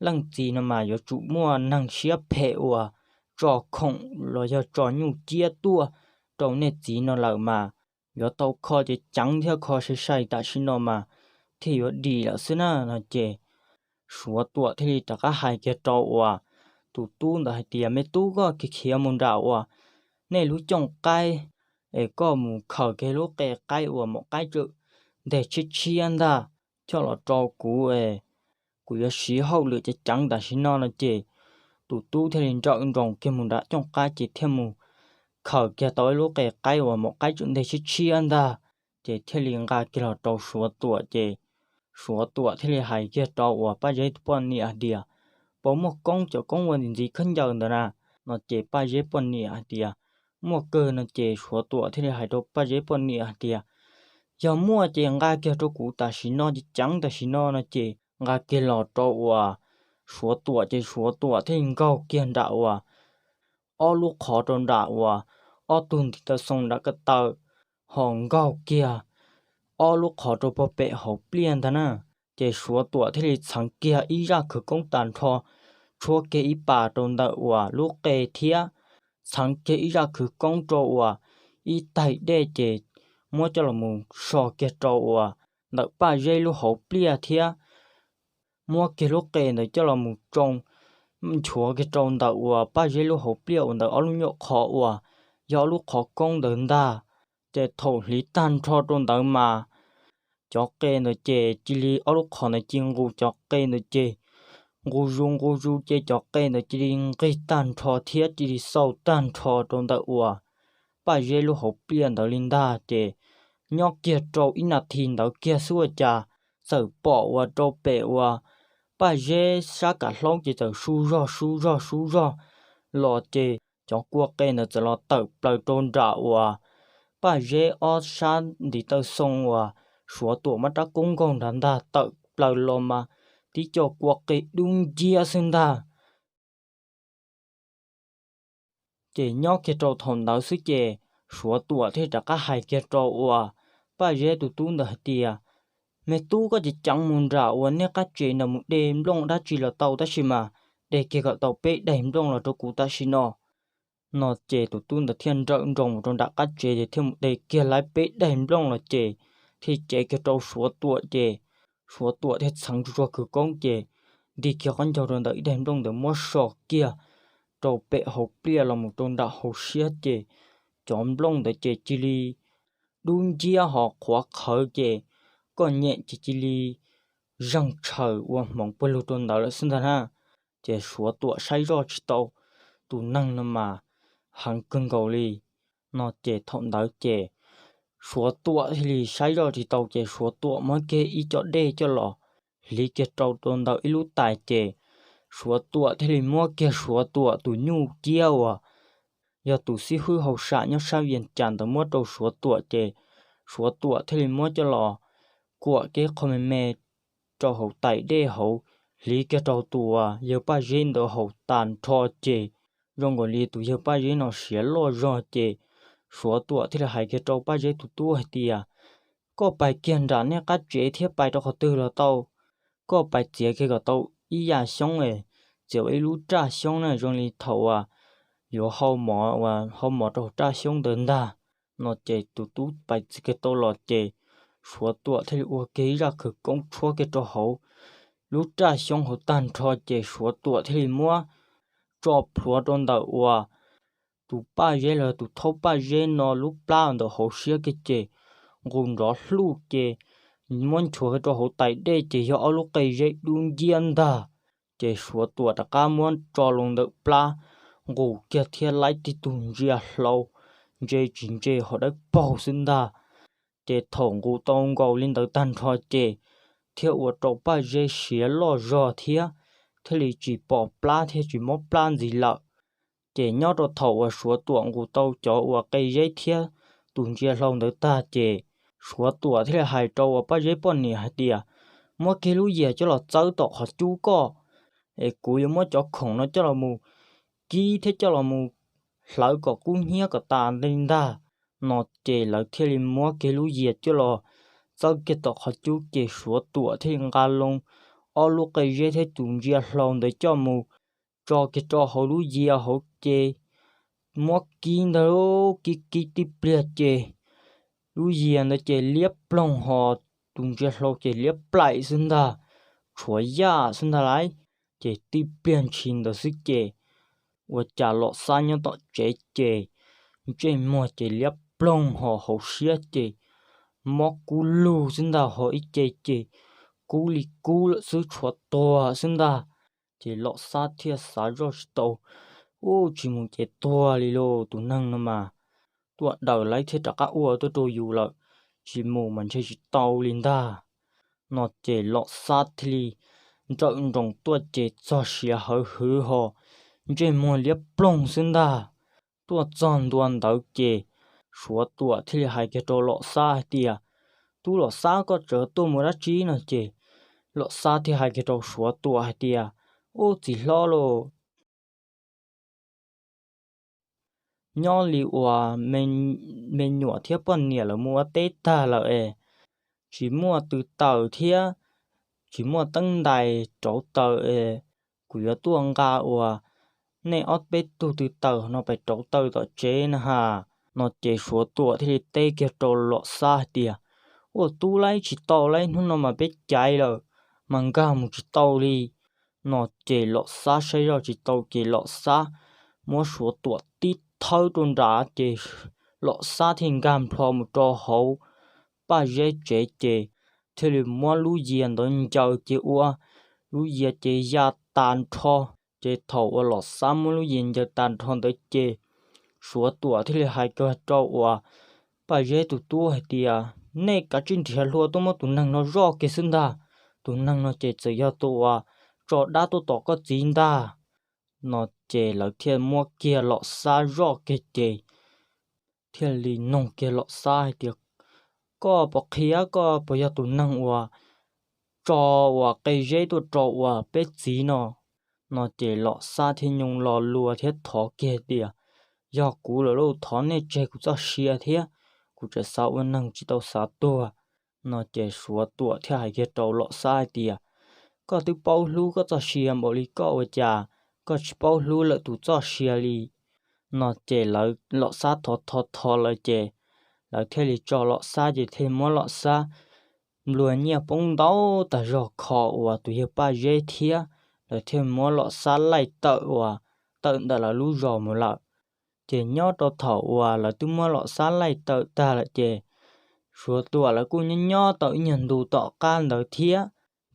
leej txiv no mas yuav tsum muaj neeg siab phem uas tso khoom los yog tso nyuj ciab tuaj rau nej txiv no lawm mas yuav tau kho ceev ceev thiab kho sai sai tam sim no mas thiaj yuav dim lawm xwb na. No ces Suav Tuam thiaj li rov qab hais kiag rau uas tus tub ntawd hais tias, Me tub, koj khiav khiav mus nram uas nej lub cooj qaib es koj mus khaws kiag lub qe qaib uas maum qaib tsawm nteg tshiab tshiab ntag coj los rau kuv es kuv yuav siv hauj lwm ceev ceev tam sim no. No ces tus tub thiaj li nrawm nroos kiag mus nram cooj qaib ces thiaj mus khawm kiag tau ib lub qe qaib uas maum qaib tseem nteg tshiab tshiab ntag, ces thiaj li nqa kiag los rau Suav Tuam. Ces Suav Tuam thiaj li hais kiag rau uas Paj Zeb tus poj niam hais tias, Puas muaj koob, cov koob ua ntxiv ntxiv khaub ncaws ntawd na? No ces Paj Zeb poj niam hais tias, Muaj kawg. No ces Suav Tuam thiaj li hais rau Paj Zeb poj niam hais tias, Yog muaj ces nqa kiag rau kuv tam sim no, ces ceev tam sim no. No ces nqa kiag los rau uas Suav Tuam, ces Suav Tuam thiaj li nkaug kiag nram uas ob lub qhov rau nram uas ob tug ntiv taw xoo nram ko taw, ho nkaug kiag ob lub qhov rau pog pem hauv pliaj ntag na. Ces Suav Tuam thiaj li txheev kiag ib zaj khawv koob tag nrho, tshuab kiag ib pas rau ntawm uas lub qe thiab txheev kiag ib zaj khawv koob rau uas ib taig dej, ces muab coj los mus so kiag rau uas ntawm Paj Zeb lub hauv pliaj thiab muab kiag lub qe ntawd coj los mus tsoo nchuav kiag rau ntawm uas Paj Zeb lub hauv pliaj uas ntawm ob lub nyuam qhov uas yog ob lub qhov koob ntawd ntag. Ces thaum hliv tag nrho rau ntawd mas cov qe ntawd ces cia li ob lub qhov ntawd cia li nqus cov qe ntawd ces nqus zus nqus zus ces cov qe ntawd cia li nqig tag nrho thiab cia li xau tag nrho rau ntawm uas Paj Zeb lub hauv pliaj ntawd li ntag. Ces nyob kiag rau ib nas this ntawd kiag xwb ua cas txawm pom uas rau pem uas Paj Zeb sab kam hlaub ces txawm su zog su zog su zog los ces cov kua qe ntawd txawm los tawm plaws rau nram uas Paj Zeb ob sab ntiv taw xoo uas Suav Tuam muab rab koob nkaug nrad ntag, tawm plaws los mas tib co kua qe dub nciab xwb ntag. Ces nyob kiag rau thaum ntawd xwb ces Suav Tuam thiaj rov qab hais kiag rau uas Paj Zeb tus tub ntawd hais tias, Me tub, koj ceev ceev mus nram uas nej qab tsev nram mus de nplooj dab tsi los tau tab sis mas de kiag kom tau peb daim nplooj los rau kuv tam sim no. No ces tus tub ntawd thiaj nrawm nroos mus rau nram qab tsev ces thiaj mus de kiag laib peb daim nplooj los ces thiaj cev kiag rau Suav Tuam ces Suav Tuam thiaj txheev tsuag tsuag khawv koob ces nti kiag qhov ncauj rau ntawm ib daim nplooj ntawd muab so kiag rau pem hauv pliaj los mus rau nram hauv siab ces cov nplooj ntawd ces cia li dub nciab ho qhuav qhawv ces koj nyem ces cia li zeeg tshaws ua hmoov pawg lug rau ntawd lawm xwb ntag na. Ces Suav Tuam saib zoj tsis tau tus neeg no mas heev kawg nkaus li. No ces thaum ntawd ces Suav Tuam thiaj li saib zoj tsis tau ces Suav Tuam muab kiag ib co dej coj los hliv kiag rau rau ntawm ib lub tais ces Suav Tuam thiaj li muab kiag Suav Tuam tus nyuj ciab uas yog tus xib hwb hauj sam nyob sab Vias Cas ntawd muab rau Suav Tuam ces Suav Tuam thiaj li muab coj los kuam kiag qho me me rau hauv tais dej hauv, hliv kiag rau tus uas yawg Paj Zeb ntawd haus tag nrho ces zoo nkaus li tus yawg Paj Zeb no siav loj zog ces Suav Tuam thiaj li hais kiag rau Paj Zeb tus tub hais tias, Koj pais kiag nram nej qab tsev thiab pais rau qhov twg los tau, koj pais txiav kiag kom tau ib yam xyoob es, txiav ua ib lub raj xyoob na zoo li thaum uas yuav hau mov uas hau mov rau hauv raj xyoob ntawd ntag. No ces tus tub pais txiav kiag tau los ces Suav Tuam thiaj li ua kiag ib zaj khawv koob tshuab kiag rau hauv lub raj xyoob hauv tag nrho ces Suav Tuam thiaj li muab tso plhuav rau ntawm uas tus Paj Zeb los tus thaub Paj Zeb no lub plab ntawm hauv siab kiag ces nqus nrov hluj ces muab nchuav kiag rau hauv tais dej ces yog ob lub qe zeb dub nciab ntag. Ces Suav Tuam rov qab muab tso loo ntawm plab, nqus kiag thiab laib tib tug ntsia hlau, ntse tsis ntse ho dawb paug xwb ntag. Ces thaum nqus tau nkaus li ntawd tag nrho ces thiaj ua rau Paj Zeb siav loj zog thiab, thiaj li tsis pom plab thiab tsis mob plab ntxiv lawm. Ces nyob rau thaum uas Suav Tuam nqus tau cov uas qe zeb thiab tus ntsia hlau ntawd tag ces Suav Tuam thiaj li hais rau uas Paj Zeb poj niam hais tias, Muab kiag lub yias coj los txawb tom qhov cub koj, es kuv yuav muab cov khoom no coj los mus kib thiab coj los mus hlawv kom kub hnyiab kom tas li ntag. No ces lawv thiaj li muab kiag lub yias coj los txawb kiag tom qhov cub ces Suav Tuam thiaj li nqa loo ob lub qe zeb thiab tus ntsia hlau ntawd coj mus tso kiag rau hauv lub yias hauv ces muab kib ntag, kib kib tib pliag ces lub yias ntawd ces liab ploog ho tus ntsia hlau ces liab plaim xwb ntag, tshuav yaj xwb ntag lauj. Ces tib pliag ntshis ntawd xwb ces ua cas Los Xab nyob tom tsev ces ntsej muag ces liab ploog ho hauv siab ces mob kub lug xwb ntag, ho ib ce ces kub li kub lawm xwb, tshuav tuag xwb ntag. Ces Los Xab thiaj xav zoj tsis tau Ub, tsis mus ces tuag li lauj, tus neeg no mas tuaj daws lawv thiab rov qab ua tuaj rau yus lawm, tsis mus mas ntshe tsis tau li ntag. No ces Lom Xab thiaj li nrawm nroos tuaj ces txog siav hawv hwv ho ntsej muag liab ploog xwb ntag. Tuaj txog ntua ntawd ces Suav Tuam thiaj li hais kiag rau Lom Xab hais tias, Tub Lom Xab, koj tseem tuaj mus dab tsi? No ces Lom Xab thiaj hais kiag rau Suav Tuam hais tias, Ub, txiv hlob lauj, nyob li uas me nyuam thiab poj niam lawv mus ua teb tag lawm es tsis muaj tw taws thiab tsis muaj teeb ntais rauv taws es kuv yuav tuaj nqa uas nej ob peb tug tw taws no pais rauv taws tom tsev na has. No ces Suav Tuam thiaj li teb kiag rau Lom Xab hais tias, Ua tub, laib tsis tau, laib hnub no mas peb caiv lawm, mas nkag mus tsis tau li. No ces Lom Xab saib zoj tsis tau ces Lom Xab muab Suav Tuam tib thawb rau nrad ces Lom Xab thiaj nkag nplho mus rau hauv Paj Zeb tsev ces thiaj li muab lub yias ntawd ncaws ces ua lub yias ces ya tas nrho. Ces thaum uas Lom Xab muab lub yias ncaws tas nrho ntawd ces Suav Tuam thiaj li hais kiag rau uas Paj Zeb tus tub hais tias, Nej kav tsij nrhiav hlua tuaj muab tus neeg no zoj kiag xwb ntag. Tus neeg no ces txawm yog tus uas tso dab tuaj tom koj txiv ntag. No ces lawv thiaj muab kiag Lom Xab zoj kiag ces thiaj li nug kiag Lom Xab hais tias, Koj puas qhia, koj puas yog tus neeg uas tso uas qe zeb tuaj rau uas peb txiv no? No ces Lom Xab thiaj nyooj lo lus thiab thov kiag tias, Yog kuv lawm lauj, thov nej tseg kuv txoj sia thiab, kuv tseem xav ua neeg tsis tau xav tuag. No ces Suav Tuam thiaj hais kiag rau Lom Xab hais tias, Koj twb paub hlub koj txoj sia npaum li koj ua cas koj tsis paub hlub lawm tus txoj sia li? No ces lawv, Lom Xab thov thov thov lawv ces lawv thiaj li tso Lom Xab ces thiaj muab Lom Xab nplua nyiaj poob ntau tag zog kho uas tus yawg Paj Zeb thiab lawv thiaj muab Lom Xab laij tawm uas tawm ntawm lawv lub zos mus lawm. Ces nyob rau thaum uas lawv twb muab Lom Xab laij tawm tag lawm ces Suav Tuam lawv kuj nyob nyob tau ib nyuag ntu tom qab ntawd thiab.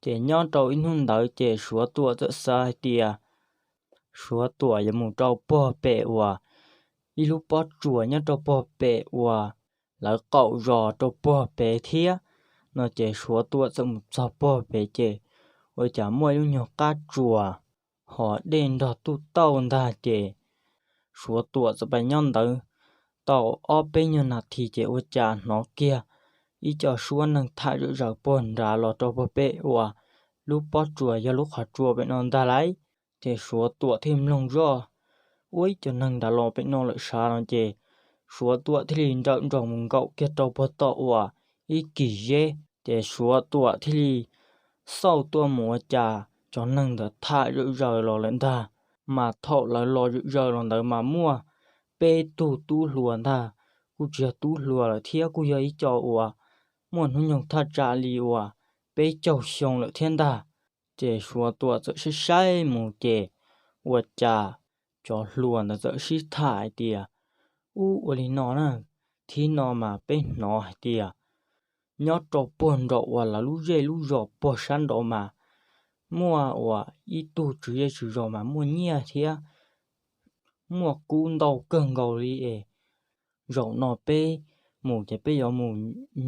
Ces nyob rau ib hnub ntawd ces Suav Tuam txawm xav hais tias Suav Tuam yuav mus rau puag pem uas ib lub pob tsuas nyob rau puag pem uas lawv qaum zos rau puag pem thiab. No ces Suav Tuam txawm mus txog puag pem ces ua cas muaj ib lub nyuag qab tsuas ho dej nrog tuj tauj ntag ces Suav Tuam txawm pais nyob ntawd tau ob peb nyuag nas this ces ua cas hnov kiag ib co suab neeg tham zom zaws puag nrad los rau puag pem uas lub pob tsuas yog lub qhov tsua pem no ntag lauj. Ces Suav Tuam thiaj mloog zoj, ua ib co neeg nrad los pem no lawm sav no ces Suav Tuam thiaj li nrawm nroos mus nkaum kiag rau puag tom uas ib kis zeb ces Suav Tuam thiaj li xauj tuaj mus ua cas cov neeg ntawd tham zom zaws los lawm ntag. Mas thaum lawv los zom zaws los ntawd mas muaj peb tug tub hluas ntag, kuj tsis yog tub hluas lawm thiab kuj yog ib co uas muaj hnub nyoog thaj tsam li uas peb caug xyoo lawm thiab ntag. Ces Suav Tuam txawm saib saib mus ces ua cas cov hluas ntawd txawm sib tham hais tias, Ub, ua li no na, thib no mas peb hnov hais tias nyob rau puag nraum uas lawv lub zej lub zos puag sab nraud mas muaj uas ib tug tswv zej tswv zos mas muaj nyiaj thiab muaj kub ntau kawg nkaus li es zaum no peb mus ces peb yuav mus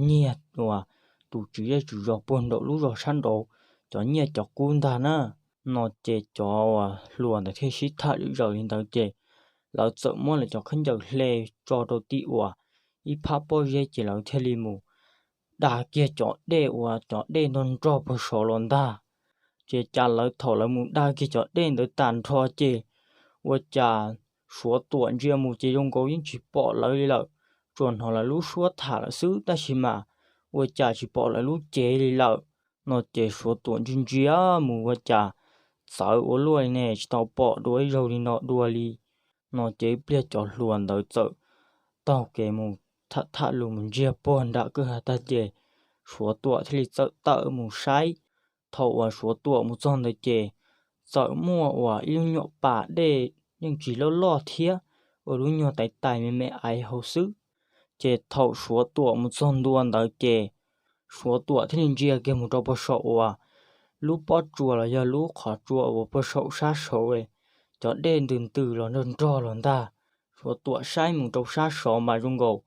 nyiag uas tus tswv zej tswv zos puag nraum lub zos sab nraud cov nyiaj cov kub ntag na. No ces cov uas hluas ntawd thiaj sib tham zom zaws li ntawd ces lawv txawm muab lawv cov khaub ncaws hle tso rau tim uas ib phab pob zeb ces lawv thiaj li mus da kiag cov dej uas cov dej ntog nrog puag saud los ntag. Ces cas lawv thaum lawv mus da kiag cov dej ntawd tag nrho ces ua cas Suav Tuam ntsia mus ces zoo nkaus yeej tsis pom lawv li lawm, tsuas hnov lawv lub suab tham lawm xwb tab sis mas ua cas tsis pom lawv lub cev li lawm. No ces Suav Tuam ntsia ntsia mus ua cas txawv ua luaj li ne, tsis tau pom dua ib zaug li no dua li. No ces ib pliag cov hluas ntawd txawm taug kev mus tham tham lus mus ntsiag puag nram kwj ha tag ces Suav Tuam thiaj li txawm tawm mus saib. Thaum uas Suav Tuam mus txog ntawd ces txawm muaj uas ib lub nyuam pas dej yeej tsis loj loj thiab, ua lub nyuag tais tais me me aiv hauv xwb. Ces thaum Suav Tuam mus txog ntua ntawd ces Suav Tuam thiaj li ntsia kiag mus rau puag saum uas lub pob tsuas los yog lub qhov tsua uas puag saum sab saud cov dej ntws ntws los nrog nrog los ntag. Suav Tuam saib mus rau sab saud mas zoo nkaus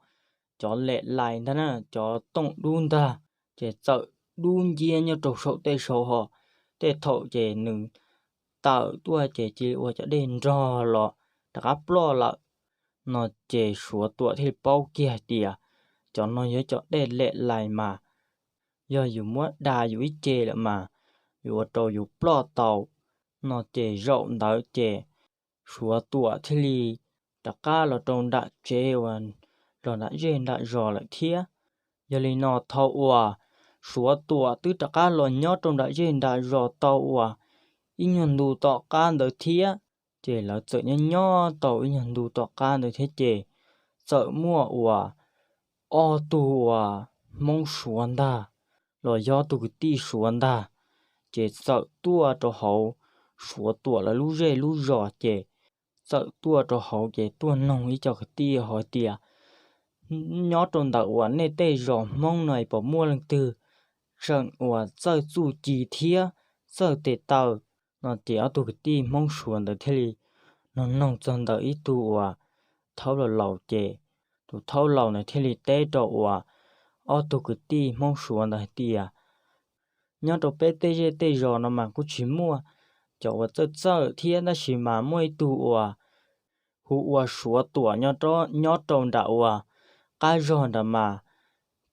cov lem lais ntag na, cov tooj dub ntag, ces txawm dub nciab nyob rau saum tej saud ho. Tej thaum ces nws tawm tuaj ces cia li ua cov dej nrog los rov qab ploj lawm. No ces Suav Tuam thiaj li paub kiag hais tias cov no yog cov dej lem lais mas yog yus muab da yus ib ce lawm mas yuav ua rau yus ploj tau. No ces zaum ntawd ces Suav Tuam thiaj li rov qab los rau nram tsev uas los nram zej nram zos lawm thiab. Yog li no thaum uas Suav Tuam twb rov qab los nyob rau nram zej nram zos tau uas ib nyuag ntu tom qab ntawd thiab, ces lawv txawm nyob nyob tau ib nyuag ntu tom qab ntawd thiab ces txawm muaj uas ob tug uas Hmoob Suav ntag, los yog tus kwv tij Suav ntag, ces txawm tuaj rau hauv Suav Tuam lawv lub zej lub zos ces txawm tuaj rau hauv ces tuaj noog ib co kwv tij hais tias, nyob rau ntawm uas nej tej zos Hmoob no es puas muaj leej twg tseem uas txawj txuj ci thiab txawj tes taw? No ces ob tug kwv tij Hmoob Suav ntawd thiaj li noog noog txog ntawm ib tug uas thaub laus laus ces tus thaub laus ntawd thiaj li teb rau uas ob tug kwv tij Hmoob Suav ntawd hais tias, nyob rau peb tej zej tej zos no mas kuj tsis muaj cov uas txawj txawj thiab, tab sis mas muaj ib tug uas hu ua Suav Tuam nyob rau nram uas qab zog nram mas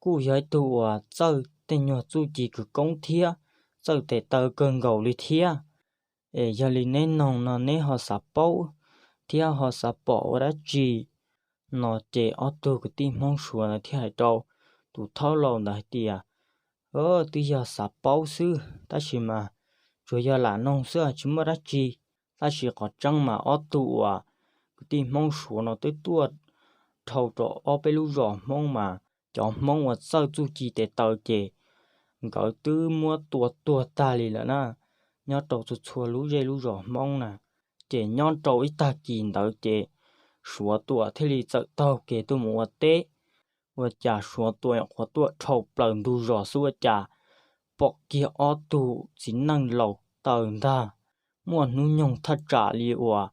kuj yog ib tug uas txawj tej nyuag txuj ci khawv koob thiab txawj tes taw kawg nkaus li thiab. Es yog li neb noog no neb ho xav paub thiab ho xav pom ua dab tsi? No ces ob tug kwv tij Hmoob Suav ntawd thiaj hais rau tus thaub laus ntawd hais tias, twb yog xav paub xwb tab sis mas tsuas yog lam noog xwb tsis muaj dab tsi. Tab sis qhov tseeb mas ob tug uas kwv tij Hmoob Suav no twb tuaj dhau rau ob peb lub zos Hmoob mas cov Hmoob uas txawj txuj ci tes taw ces nkawd twb muab tua tuag tag li lawm na, nyob rau txhua txhua lub zej lub zos Hmoob na. Ces nyob rau ib tag kis ntawd ces Suav Tuam thiaj li txawm taug kev tuaj mus ua teb. Ua cas Suav Tuam nyuam qhuav tuaj dhau plaws ntug zos xwb ua cas pom kiag ob tug txiv neej laus taws ntag, muaj hnub nyoog thaj tsam li uas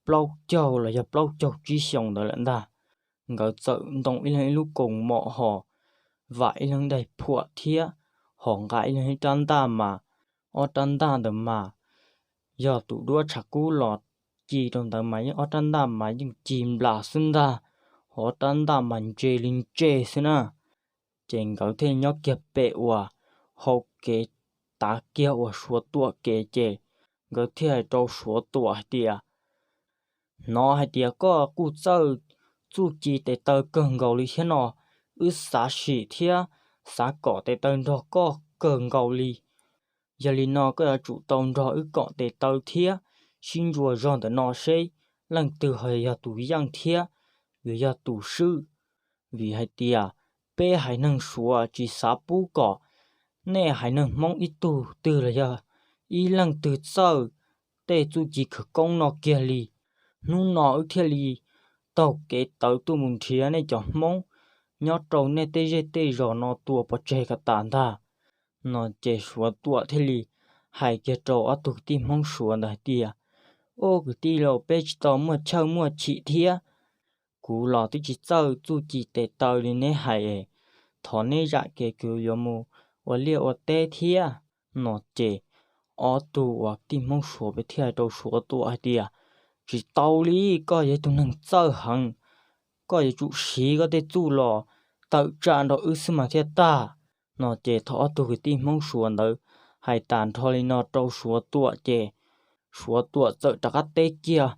plaub caug los yog plaub caug tsib xyoos ntawd lawm ntag. Nkawd txawm ntoo ib leeg ib lub koos mom ho vam ib leeg daim phuam thiab ho nqa ib leeg ib rab ntaj mas, ob rab ntaj ntawd mas yog tus duab tshav kub los ci rau ntawd mas yeej ob rab ntaj mas yeej ci nplas xwb ntag, ho ob rab ntaj mas ntse li ntse xwb na. Ces nkawd thiaj nyob kiag pem uas hau kev, tav kiag uas Suav Tuam kev ces nkawd thiaj hais rau Suav Tuam hais tias, hnov hais tias koj kuj txawj txuj ci tes taw kawg nkaus li thiab no, wb xav sim thiab xav kom tes taw nrog koj kawg nkaus li. Yog li no koj yuav tsum tau nrog wb kom tes taw thiab sib ntsuas zog ntawm no seb leej twg ho yog tus yeej thiab yuav yog tus swb. Vim hais tias peb haiv neeg Suav tsis xav pub kom nej haiv neeg Hmoob ib tug twg los yog ib leej twg txawj tej txuj ci khawv koob no kiag li. Hnub no wb thiaj li taug kev tawv tuaj mus nrhiav nej cov Hmoob nyob rau nej tej zej tej zos no tua pov tseg kom tas ntag. No ces Suav Tuam thiaj li hais kiag rau ob tug kwv tij Hmoob Suav ntawd hais tias, ub, kwv tij lauj, peb tsis tau muaj chawj muaj chim thiab, kuv los twb tsis txawj txuj ci tes taw li neb hais, thov neb zam kev kuv yuav mus ua liaj ua teb thiab. No ces ob tug uas kwv tij Hmoob Suav peb thiaj hais rau Suav Tuam hais tias, tsis tau li, koj yog ib tug neeg txawj heev, koj yuav tsum siv koj tej txuj los tawm tsam nrog wb xwb mas thiaj tag. No ces thaum ob tug kwv tij Hmoob Suav ntawd hais tas nrho li no rau Suav Tuam ces Suav Tuam txawm rov qab teb kiag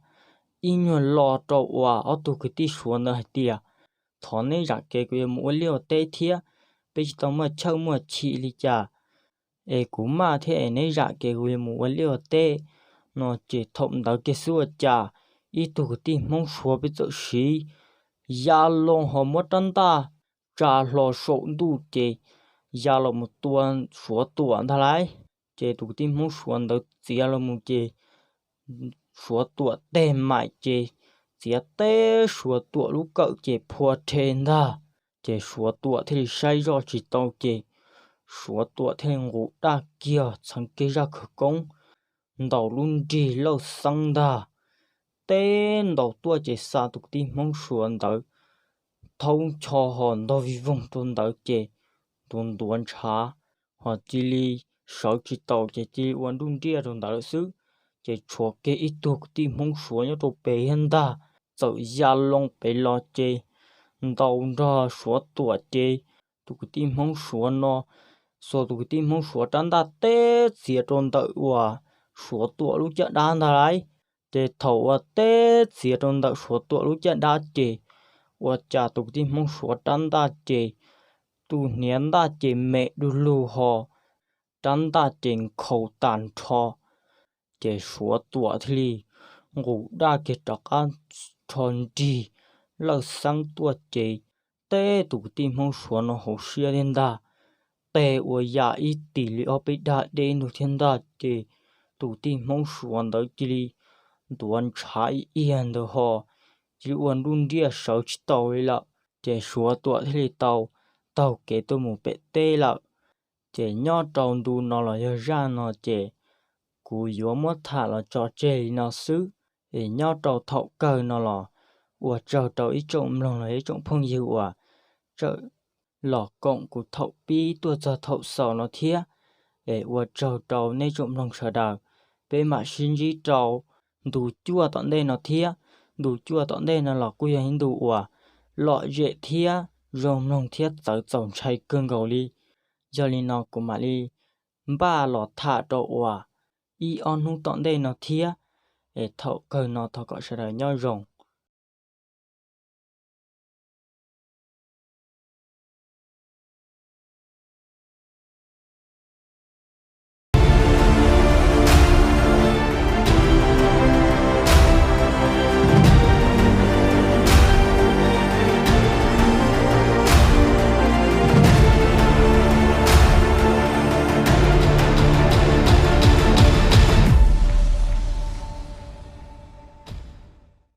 ib nyuag lo rau uas ob tug kwv tij Suav ntawd hais tias, thov neb zam kev kuv yuav mus ua liaj ua teb thiab, peb tsis tau muaj chawj muaj chim li cas, es kuv maj thiab es neb zam kev kuv yuav mus ua liaj ua teb. No ces thaum ntawd kiag xwb ua cas ib tug kwv tij Hmoob Suav peb txawm siv ya loo ho muab rab ntaj tsa hlo saum ntuj ces ya los mus tua Suav Tuam ntag lauj. Ces tus kwv tij Hmoob Suav ntawd txiav los mus ces Suav Tuam teg maim ces txiav teb Suav Tuam lub kawm ces phua rhe ntag. Ces Suav Tuam thiaj li saib zoj tsis tau ces Suav Tuam thiaj li nqus daj kiag txheev kiag zaj khawv koob ntaus lub nrig lawj xeeb ntag, teb ntaus tuaj ces xa tus kwv tij Hmoob Suav ntawd thaub ncho ho ntog vij voog rau ntawd ces ntuav ntuav ntshav ho cia li sawv tsis taus ces cia li ua nruj nriaj rau ntawd lawm xwb. Ces tshuav kiag ib tug kwv tij Hmoob Suav nyob rau pem thiab ntag, txawm ya loo pem los ces ntaus nrog Suav Tuam ces tus kwv tij Hmoob Suav no xuas tus kwv tij Hmoob Suav rab ntaj teb txiav rau ntawm uas Suav Tuam lub caj dab ntag lauj. Ces thaum uas teb txiav rau ntawm Suav Tuam lub caj dab ces ua cas tus kwv tij Hmoob Suav rab ntaj ces tus hniav ntaj ces me du lug ho rab ntaj ces nkhaus tas nrho. Ces Suav Tuam thiaj li nqus daj kiag rov qab rho nrig lawj xeeb tuaj ces teb tus kwv tij Hmoob Suav no hauv siab thiab ntag, teg ua ya ib tis li ob peb dag deb ntug thiab ntag ces tus kwv tij Hmoob Suav ntawd cia li ntuav ntshav ib iag ntawd ho cia li ua nruj nriaj sawv tsis tau li lawm. Ces Suav Tuam thiaj li tau taug kev tuaj mus pem teb lawm. Ces nyob rau ntu no los yog zaj no ces kuv yuav muab tham los tso tseg li no xwb. Es nyob rau thaum kawg no los ua tsaug rau ib tsoom mloog los ib tsoom phooj ywg uas txawm los koom kuv thaum pib tuaj txog thaum xaus no thiab. Es ua tsaug rau nej tsoom mloog sawv daws. Peb mam sib ntsib rau ntu cuaj tom ntej no thiab. Ntu cuaj tom ntej no los kuj yog ib ntu uas lom zem thiab zoo mloog thiab txawv txaus ntshai kawg nkaus li. Yog li no kuv mam li npaj los tham rau uas ib ob hnub tom ntej no thiab. Es thaum kawg no thov kom sawv daws nyob zoo.